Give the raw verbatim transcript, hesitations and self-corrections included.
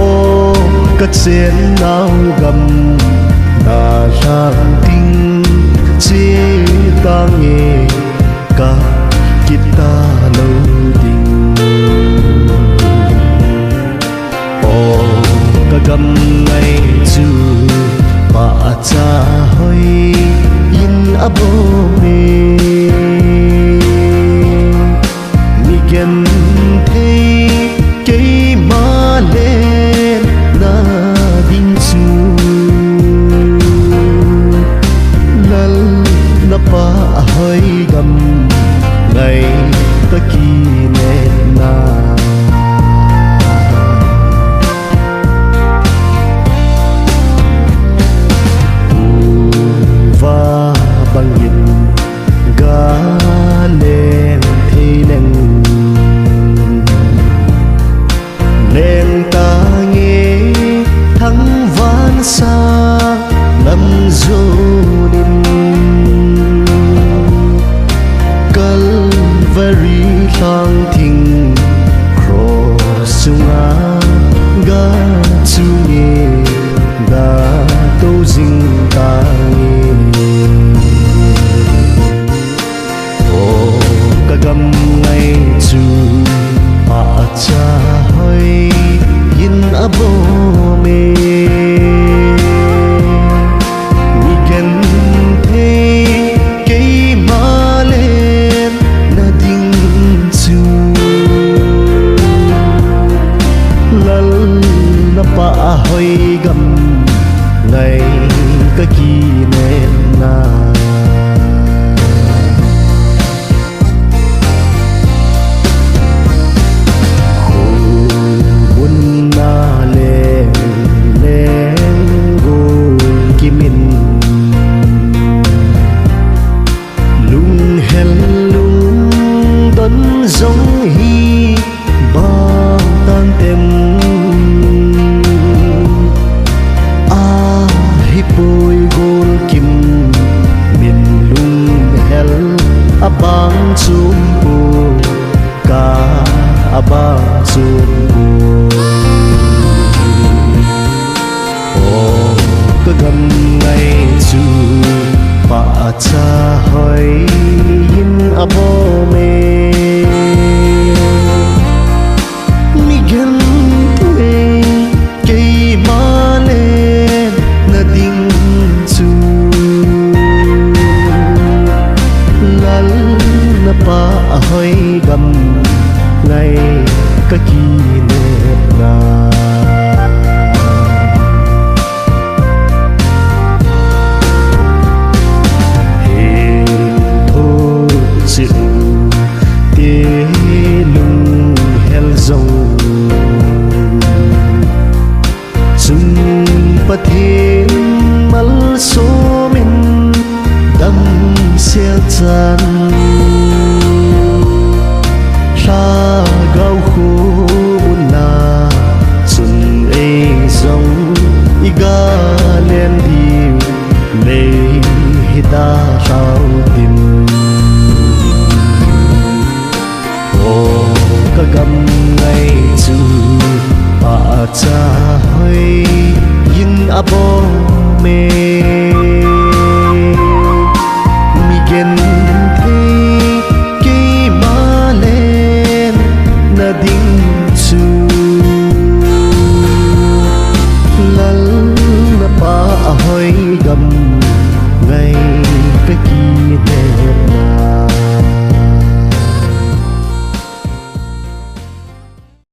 O, ka chennau gam na lhang ding che tange, ka kit talou ding. O, ka gam ngai chu pahcha hoi in abom e. Mi genthei keima lenna ding chu Lal na pahhoi gam ngai ka kinepna. Uva bangin ga leng thei leng, leng tange thangvahsa lam jonin. Calvary lhang thing cross chunga ga chunge ga tou jing tange. O, ka gam ngai chu pahcha hoi in abom e. Mi genthei keima lenna ding chu Lal na pahhoi gam ngai ka kinepna. Khun na leng leng gol kimin, lunghel lungdon jong hi bang tan tem. Ahipoi gol kim min lunghel abang chun pu ka abang chun pu. O, ka gam ngai chu pahcha hoi in abom e. Mi genthei keima lenna ding chu Lal na pahhoi gam ngai ka kinepna. Hi thu chu te lunghel jong chun Pathen malsom in damsel chan, lhagao khun na chun ei jong i ga leng diu lei hita lhau tin. O, ka gam ngai chu pahcha hoi in abom e.